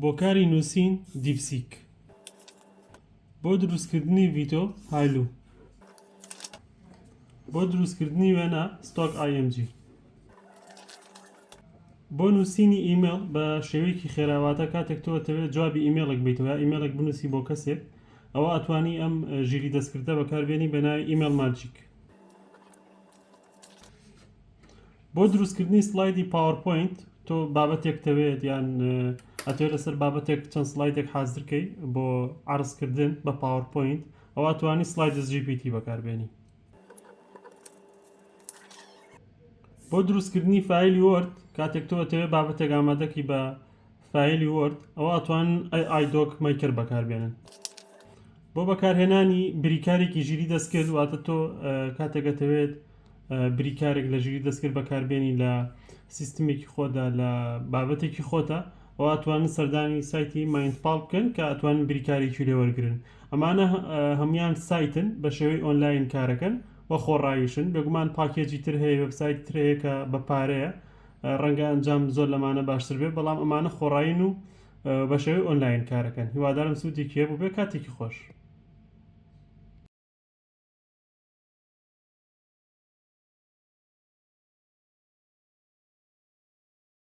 بۆ کاری نووسین DeepSeek. بۆ دروستکردنی ڤیدۆ Hailuo. بۆ دروستکردنی وێنە Stock IMG. بۆ نووسینی ئیمێڵ بە شێوەیەکی خێرا واتە کاتێک تۆ ئەتەوێت جوابی ئیمێڵێک بیتەوە یا ئیمێڵێک بنووسی بۆ کەسێک ئەوە ئەتوانی ئەم ژیری دەستکردە بەکاربێنی بە ناوی Email Magic. بۆ دروستکردنی سلایدی PowerPoint تۆ بابەتێک تەوێت یان ئەتوێت لەسەر بابەتێک چەند سلایدێک حازرکەی بۆ عرضکردن بە PowerPoint ئەوە توانی Slides GPT بەکاربێنی. بۆ دروستکردنی فایلی Word کاتێک تۆ ئەتەوێت بابەتێک ئامادەکی بە فایلی Word ئەوە ئەتوانن AI Doc Maker بەکاربێنن. بۆ بەکارهێنانی بریکارێکی ژیری دەستکرد واتە تۆ کاتێک ئەتەوێت بریکارێک لە ژیری دەستکرد بەکاربێنی لە سیستمێکی خۆدا لە بابەتێکی خۆتە ئەوە ئەتوانن سەردانی سایتی MindPal بکەن کە ئەتوانن بریکارێکی لێ وەرگرن ئەمانە هەموان سایتن بە شێوەی ئۆنلاین کارەکەن و خۆڕاییشن بێگومان پاکێجی تر هەیە وێبسایت تر هەیە کە بە پارەیە ڕەنگە ئەنجام زۆر لەمانە باشتر بێت بەڵام ئەمانە خۆڕایین و بە شێوەی ئۆنلاین کارەکەن هیوادارم سوودێکی هەبوو بێ کاتێکی خۆش.